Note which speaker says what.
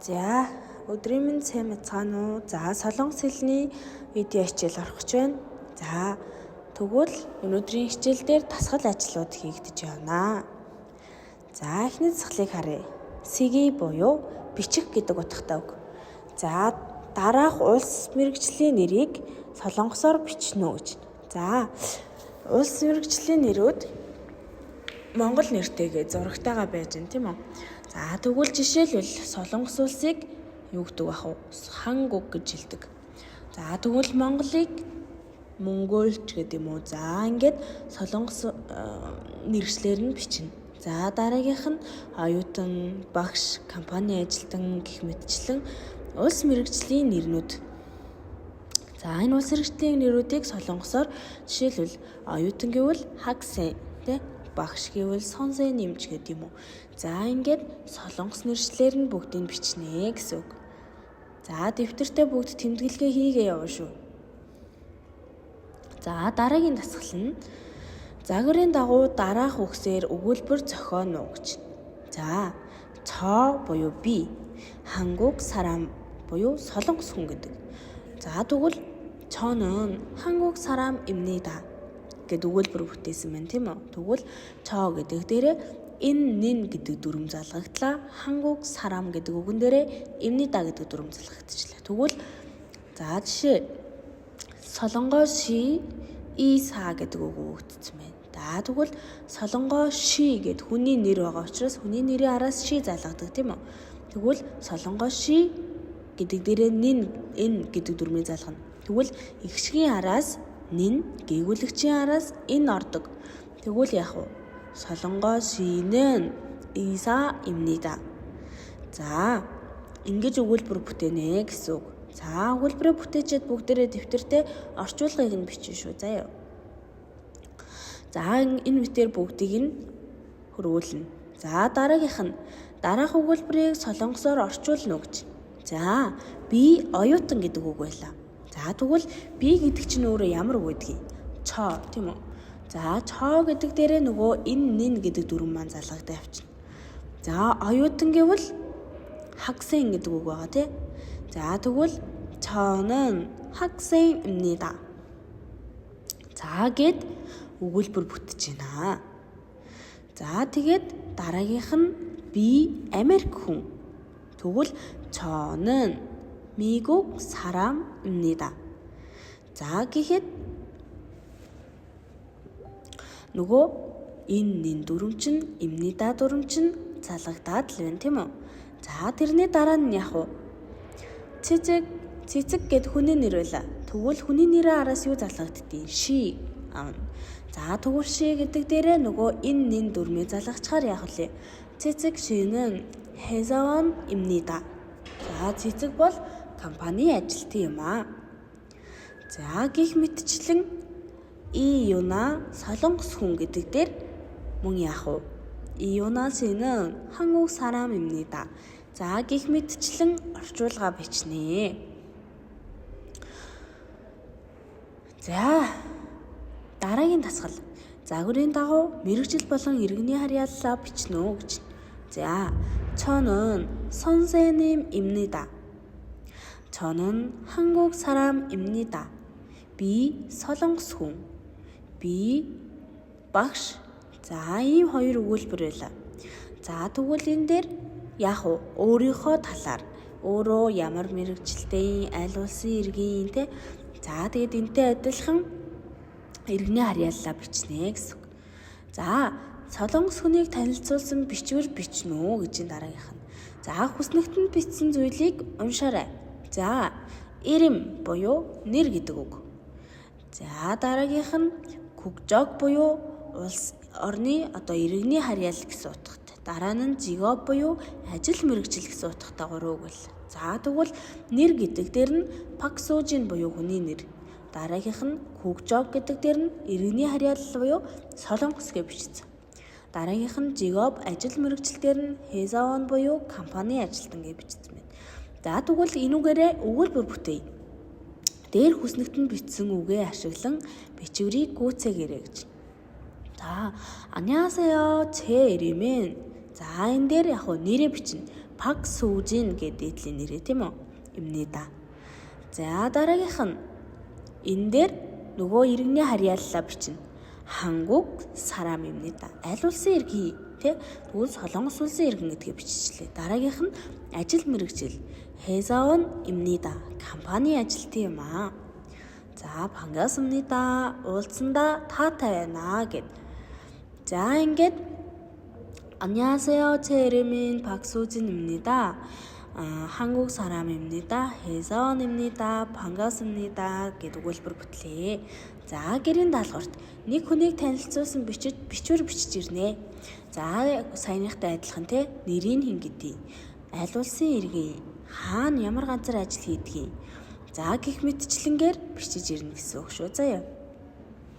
Speaker 1: За, өдрийн мэнд сайн мэцгаана уу? За, солонгос хэлний видео хичээл орох гэж байна. За, тэгвэл өнөөдрийн хичээл дээр дасгал ажлууд хийгдэж явна. За, эхний дасгалыг харъя. Сиги буюу бичих гэдэг утгатай үг. За, дараах улс мэргэжлийн нэрийг солонгосоор бичнэ үү гэж. За, улс мэргэжлийн нэрүүд Монгол нэртэйгээ зурагтайгаа байж гэн тийм үү? За, тэгвэл жишээлбэл Солонгос улсыг юу гэдэг бах вэ? Хангук гэж хэлдэг. За, тэгвэл Монголыг Монголч гэдэг юм уу? За, ингээд Солонгос нэршлэр нь бичнэ. За, дараагийнх нь оюутан, багш, компани ажилтан гэх мэтчлэн улс мэргэжлийн нэрнүүд. За, энэ улс мэргэжлийн нэрүүдийг солонгосоор жишээлбэл оюутан гэвэл хагсэн тий, багш гэвэл сонсэн нэмж гэдэг юм уу. За, ингээд солонгос нэршлэр нь бүгдийг бичнэ гэсэн үг. За, дэвтэртээ бүгд тэмдэглэгээ хийгээ явна шүү. За, дараагийн дасгал нь загварын дагуу дараах үгсээр өгүүлбэр зохионо гэж. За, цоо буюу би, 한국 사람 буюу солонгос хүн гэдэг. За, тэгвэл 저는 한국 사람입니다 гэд өгүүлбэр бүтээсэн байна тийм үү? Тэгвэл чоо гэдэг дээрээ ин нин гэдэг дүрм залгагдлаа. 한국 사람 гэдэг үгэн дээрээ имнида гэдэг дүрм залгагдчихлаа. Тэгвэл за, жишээ солонгоо ши иса гэдэг үг өгөгдсөн байна. За, тэгвэл солонгоо ши гэд хүний нэр байгаа учраас хүний нэрийн араас ши залгадаг тийм үү? Тэгвэл солонгоо ши гэдэг дээрээ нин эн гэдэг дүрмийг залгана. Тэгвэл эгшгийн араас нин, гийгүүлэгчийн араас эн ордог. Тэгвэл яах вэ? Солонгоо шинэн иса имнида. За, ингэж өгүүлбэр бүтээнэ гэсэн үг. За, өгүүлбэрээ бүтээчээд бүгдээрээ дэвтэртээ орчуулгыг нь бичнэ шүү заяа. За, энэ мэтээр бүгдийг нь хөрвүүлнэ. За, дараагийнх нь дараах өгүүлбэрийг солонгосоор орчуулна гэж. За, би оюутан гэдэг үг байлаа. За, тэгвэл би гэдэг чинь өөрөө ямар үг гэдгийг? Чоо тийм үү? За, чоо гэдэг дээрээ нөгөө ин нин гэдэг дүрм маань залгагдаа явчихна. За, оюутан гэвэл 학생 гэдэг үг байгаа тий. За, тэгвэл 저는 학생입니다. За гэд өгүүлбэр бүтэж байна. За, тэгээд дараагийнх нь би Америк хүн. Тэгвэл 저는 미국 사람입니다. За гэхэд нөгөө энэ нин дүрм чинь имнида дүрм чинь залгагдаад л байна тийм үү? За, тэрний дараа нь яг уу цэцэг цэцэг гэд хүний нэр байла. Тэгвэл хүний нэрийн араас юу залгагддیں۔ Ши аавна. За, тэгвэл ши гэдэг дээрээ нөгөө энэ нин дүрмийг залгачаар яах вэ? Цэцэг шинэн 회사원 имнида. За, цэцэг бол компани ажилтан юм аа. За, гих мэтчлэн 이유나 солонгос хүн гэдэг дээр мөн яах вэ? 이유나 씨는 한국 사람입니다. За, гих мэтчлэн орчуулга бичнэ. За, дараагийн дасгал. Загварын дагуу мэргэжил болон иргэний харьяаллаа бичнэ үү гэж. За, 저는 선생님입니다. 저는 한국 사람입니다. Би солонгос хүн. Би багш. За, ийм хоёр өгүүлбэр байлаа. За, тэгвэл энэ дээр яах вэ? Өөрийнхөө талаар өөрөө ямар мэргэжилтэй, аль улсын иргэн те. За, тэгээд энтэй адилхан иргэний харьяаллаа бичнэ гэсэн үг. За, солонгос хүнийг танилцуулсан бичвэр бичнэ үү гэж энэ дараагийнх нь. За, хүснэгтэнд бичсэн зүйлийг уншаарай. За, ирэм буюу нэр гэдэг үг. За, дараагийнх нь 국적 буюу улс орны одоо иргэний харьяал гэсэн утгатай. Дараа нь 직업 буюу ажил мэргэжил гэсэн утгатай гурван үг байл. За, тэгвэл нэр гэдэг дээр нь Паксужин буюу хүний нэр. Дараагийнх нь 국적 гэдэг дээр нь иргэний харьяал буюу солонгос гэж бичсэн. Дараагийнх нь 직업 ажил мэргэжил дээр нь 회사원 буюу компани ажилтан гэж бичсэн байна. За, тэгвэл энүүгээрээ өгүүлбэр бүтээе. Дээр хүснэгтэнд бичсэн үгээ ашиглан бичвэрийг гүйцээгээрэй гэж. За, 안녕하세요. 제 이름은. За, энэ дээр яг нэрээ бичнэ. Пак Сүүжин гэдэг дээдлийн нэрээ, тийм үү? 입니다. За, дараагийнх нь энэ дээр нөгөө иргэний харьяаллаа бичнэ. 한국 사람입니다. Аль улсын иргэн, тий? Тэгвэл Солонгос улсын иргэн гэдгийг биччихлээ. Дараагийнх нь ажил мэргэжил. 회사원입니다. Компани ажилтан юм аа. За, 반갑습니다. Уулзсандаа таатай байна гэд. За, ингээд 안녕하세요. 제 이름은 박수진입니다. 한국 사람입니다. 회사원입니다. 반갑습니다 гэдэг өгүүлбэр бүтлээ. За, гэрийн даалгаварт нэг хүнийг танилцуулсан бичиж бичвэр бичиж ирнэ. За, саяныхтай адилхан, те, нэрийг хэн гэдгийг, аль улсын иргэн, хаана ямар газар ажил хийдгийг. За, гэх мэтчлэнгээр бичиж ирнэ гэсэн үг шүү, заяа.